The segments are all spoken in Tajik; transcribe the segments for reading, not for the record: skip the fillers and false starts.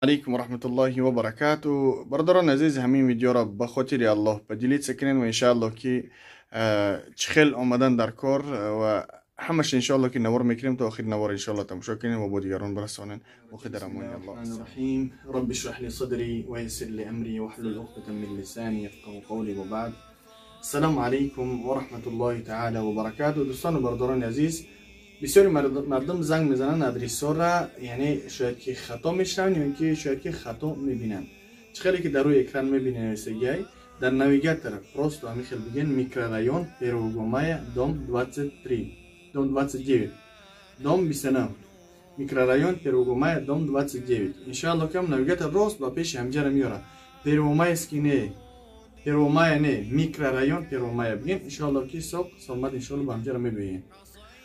Алейкум рахматуллахи ва баракату. Бародарон азиз, ҳамин видеоро ба хотири Аллоҳ поделиться кунед ва иншааллоҳ ки чӣ хел омадан дар кор ва ҳамаш иншааллоҳ ки навор мекунем то охири навор иншааллоҳ тамошо кунем ва бо дигарон барасонем. Боқӣ дар амони Аллоҳ. Рахим. Рабби шрах ли садри ва яссир ли амри ваҳлул уқдатан мин лисани яфқаҳу қавли ва баъд. Ассалому алайкум ва раҳматуллоҳи таъала ва баракату. Дӯстону бародарони азиз, бисёри мардум занг мезананд адресора, яъне шояд ки хато мешаванд ё ки шояд ки хато мебинанд. Чӣ хеле ки дар рӯи экран мебинед нависагиай, дар навигатор просто ҳамин хел бигӯен: микрорайон Первого Мая, дом 23, дом 29, дом 29, микрорайон Первого Мая, дом 29. Иншаалло кам навигатор рост ба пеши ҳамҷара меёрад. Первомайский не, Первого Мая не, микрорайон Первого Мая бигӯен, иншаалло ки соқ саломат иншаалло ба ҳамҷара мебиёед.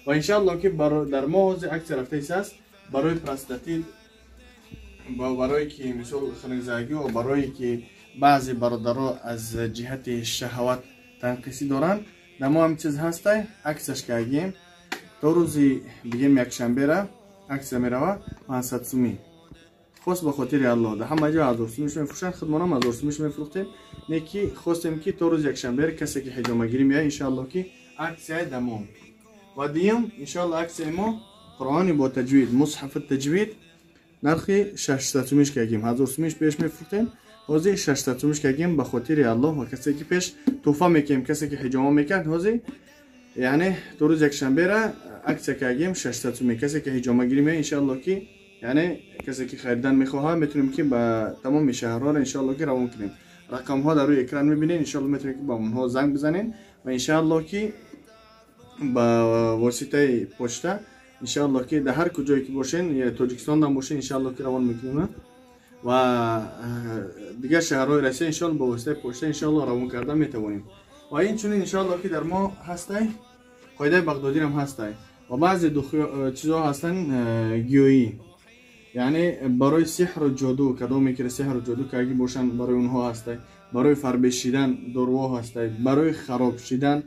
Ва иншаалло ки дар мо ҳозир аксия рафтаис аст барои простатит ва барое ки мисол хунукзагӣ ва барое ки баъзе бародаро аз ҷиҳати шаҳват танқисӣ доранд, дар мо ҳам чиз ҳастай. Аксияш кардем то рӯзи бигем якшанбера аксия мерава 500 сумӣ. Хост ба хотири Аллоҳ, дар ҳама ҷо 1000 сумиш мефурӯшанд, худмонам 1000 сумиш мефурӯхтем, не ки хостем ки то рӯзи якшанбера касе ки ҳиҷомагирӣ меояд, иншааллоҳ ки аксияи дамом. Ва дуюм, иншоалло аксияи мо Қуръони бо таҷвид, мусҳафи таҷвид, нархи 600 сумиш кардем, 1000 сумиш пеш мефурӯхтем, ҳозир 600 сумиш кардем ба хотири Аллоҳ. Ва касе ки пеш тӯҳфа мекунем, касе ки ҳиҷома мекард, ҳозир яъне то рӯзи якшанбера аксия кардем 600 сумӣ. Касе ки ҳиҷомагирӣ меояд, иншоалло ки яъне касе ки харидан мехоҳад, метавонем ки ба тамоми шаҳрҳоро иншоалло ки равон кунем. Рақамҳо дар рӯи экран мебинед, иншоалло метавонем ки ба онҳо занг бизанем ва иншоалло ки ба воситаи почта иншаалло ки дар ҳар куҷое ки бошен, Тоҷикистон ҳам бошен, иншаалло ки равон мекунем ва дигар шаҳрҳои Россия иншаалло ба воситаи почта иншаалло равон карда метавонем. Ва инчунин иншаалло ки дар мо ҳастай қоидаи бағдодирам ҳастай ва баъзе чизҳо ҳастанд гиёӣ, яъне барои сеҳру ҷоду, кадоме ки сеҳру ҷоду карги бошанд, барои онҳо ҳастай, барои фарбешидан доруҳо ҳастай, барои хароб шидан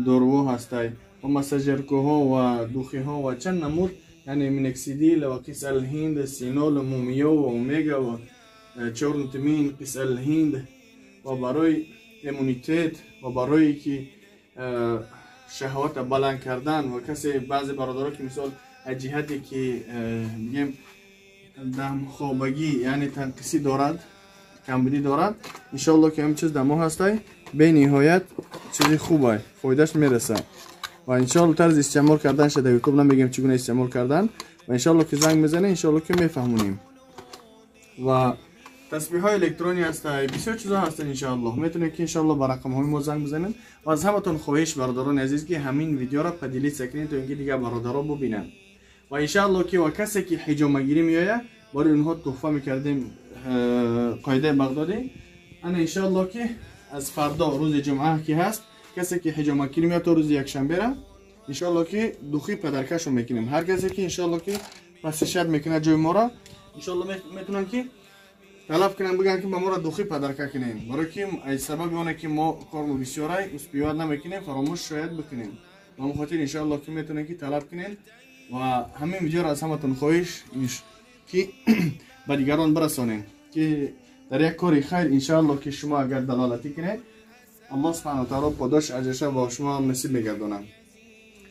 доруҳо ҳастай ва массажеркоҳо ва духиҳо ва чанд намуд, яъне миноксидил ва қисалҳинд, синол, мумиё ва омега ва чорнтимин, қисалҳинд ва барои иммунитет ва барое ки шаҳвата баланд кардан ва касе баъзе бародаро ки мисол аз ҷиҳате ки бигем дамхобагӣ, яъне танқисӣ дорад, камбудӣ дорад, иншоалло ки ҳамин чиз дар мо ҳастай, бениҳоят чизи хубай, фоидаш мерасад. Ва иншоалло тарзи истеъмол карданша дар ютуб намегем, чӣ гуна истеъмол кардан, ва иншоалло ки занг мезанем, иншоалло ки мефаҳмонем. Ва тасбиҳҳои электронӣ ҳастай, бисёр чизҳо ҳастанд, иншоаллоҳ метавонед ки иншоалло ба рақамҳои мо занг бизанед. Ва аз ҳаматон хоҳиш, бародарони азиз, ки ҳамин видеоро поделиться кунед то ин ки дигар бародаро бубинанд. Ва иншоалло ки ва касе ки ҳиҷомагирӣ меояд, барои онҳо туҳфа мекардем қоидаи бағдодӣ. Ана иншоалло ки аз фардо рӯзи ҷумъа ки ҳаст, касе ки ҳиҷомагирӣ меояд то рӯзи якшанбера, иншоалло ки духи падаркашро мекунем. Ҳар касе ки иншоалло ки пасишат мекунад ҷои моро, иншоалло метавонанд ки талаб кунанд, бигӯянд ки ба моро духи падарка кунем, барое ки аз сабаби оне ки мо кормо бисёрай, успевать намекунем, фаромӯш шояд бикунем. Ба он хотир иншоалло ки метавонем ки талаб кунем. Ва ҳамин видеоро аз ҳаматон хоҳиш ки ба дигарон бирасонем, ки дар як кори хайр иншоалло ки шумо агар далолатӣ кунед, Аллоҳ субҳанаҳу ва таъоло подош аҷраша ба шумо ҳам насиб мегардонад.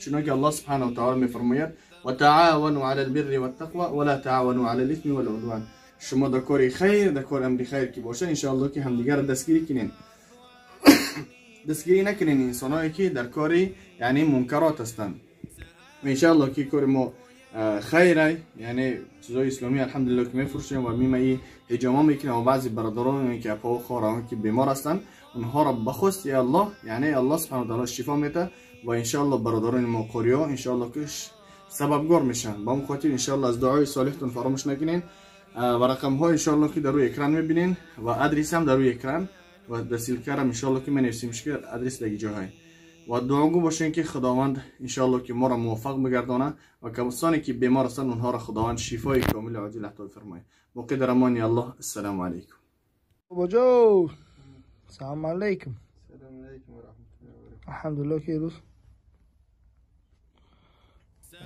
Чунонки Аллоҳ субҳанаҳу ва таъоло мефармояд: ва таъавану ала албирри ваттақва ва ла таъавану ала алисми валудван. Шумо дар кори хайр, дар кори амри хайр ки бошад, иншоалло ки ҳамдигарро дастгирӣ кунед. Дастгирӣ накунед инсонҳое ки дар кори яъне мункарот ҳастанд. Ва иншоалло ки кори мо хайрай, яъне чизҳои исломӣ алҳамдулилло ки мефурӯшем ва мимаи ҳиҷома мекунем. Ва баъзе бародароне ки апаҳо хоҳарон ки бемор ҳастанд, онҳоро ба хости Аллоҳ, яъне Аллоҳ субҳанаҳу ва таъоло шифо медиҳад. Ва иншоалло бародарони мо қориҳо иншоалло ки сабабгор мешаванд. Ба он хотир иншоалло аз дуои солиҳтон фаромӯш накунед. Ва рақамҳо иншоалло ки дар рӯи экран мебинед ва адрес ҳам дар рӯи экран ва дар ссылкарам иншоалло ки менависем ки адрес дар ҷоҳай. Ва дуогӯ бошем ки Худованд иншоалло ки моро муваффақ бигардонад ва касоне ки бемор ҳастанд, онҳоро Худованд шифои комили оҷил ато фармояд. Боқӣ дар амони Аллоҳ. Ассалому алайкум. Бобоҷо, салому алайкум. Салому алайкум ва раҳматуллоҳи ва баракатуҳ. Алҳамдулиллоҳ ки рӯз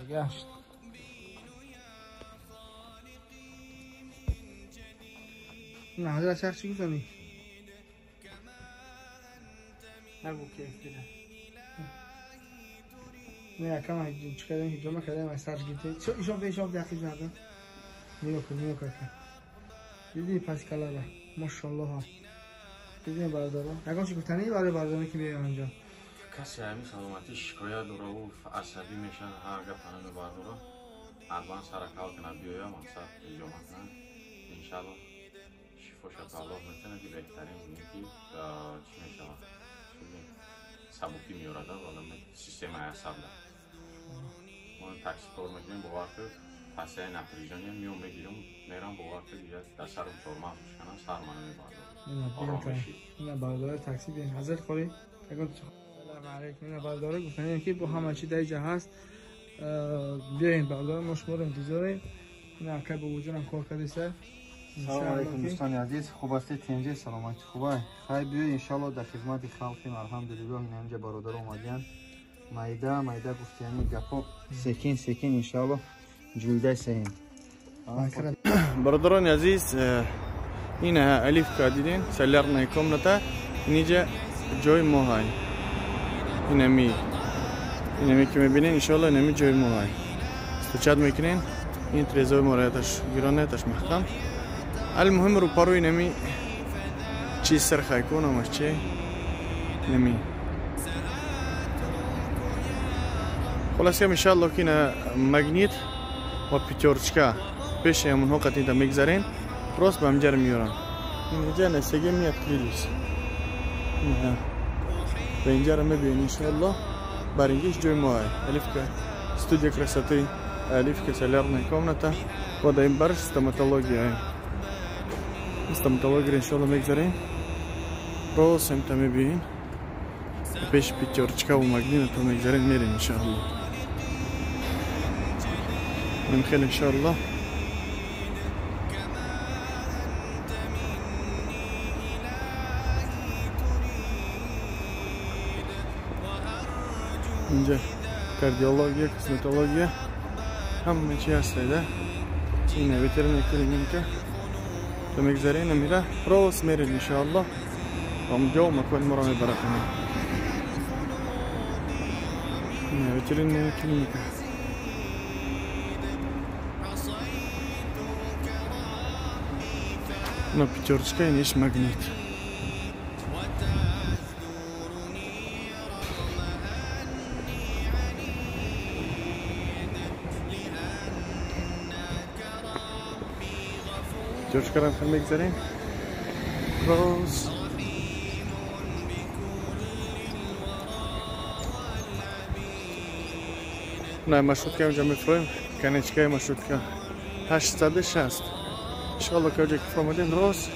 гашт. نه حضرت شخص چی گفتنی؟ نگو کیف دیده. نه یکم چیکار کردیم هجوم کردیم از سرش گرفتیم. ایشون به ایشون داخل زدن. نگاه کن نگاه کن. دیدی پس کلا را ماشاءالله ها. دیدی برادران یکم چی گفتنی برای برادران که میان اونجا. کسی همین سلامتی شکایت داره و عصبی میشن هر گپ همین برداره. حتما سر کار کنه بیایم مقصد هجوم کنه. انشالله شفا الله میتونه که بهترین که چی میشه سبکی میورده ولی سیستم عصب ده. ما تاکسی کار میکنیم باور کن پس نپریژانی میام میگیرم میرم باور کن دیگه در سرم چهارمغز میشکنم سر منو میبرده آرامشی. اینا برداره تاکسی بیاین حضرت خوری اگه سلام علیکم. اینا برداره گفتن که با همه چی در اینجا هست بیاین برداره ما شما رو انتظاریم. اینا که با وجودم کار کرده سر. سلام علیکم دوستان عزیز، خوب هستید؟ تنجه سلامتی خوبه؟ خیر بیاید انشالله در خدمت خلقیم. الحمدلله این اینجا برادر اومدین مایده مایده گفتیانی گپا سکین سکین انشالله جلده سهیم. برادران عزیز این الف که دیدین солярная комната اینجا جای ما های اینمی که میبینین انشالله اینمی جای ما های استوچات میکنین این تریزای ما رایتش گرانه تش محکم. المهم رو پروی نمی چی سرخای کنم از چی نمی خلاص ان شاء الله که مگنیت و پیتورچکا پیش همونها قطعی تا میگذارین راست به همجر میورن. اینجا نسگه میاد کلیلیس به اینجا رو میبینین ان شاء الله. برینگیش جای ما الف که студия красоты Оливка солярная комната و این برش стоматология стоматология иншалло мегзарем рост ҳамта мебиёем пеш пятёрочка ва магнита мегзарем мерем иншалло. Хеле иншалло инҷа кардиология, косметология ҳама чи ҳастеда. Ина ветеринарная клиника то мегзарем амира рост мерем иншалло. Омҷо макон моро мебарад. Ина ветеринарная клиника. На пятерочка и ниш магнит. Пятерочка рам мегзарем. Роз. На маршрутка онҷа мефроем. Конечкаи маршрутка 860. иншалло ки оҷа ки фаромадем рост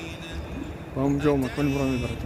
ба онҷо макони моро мебарад.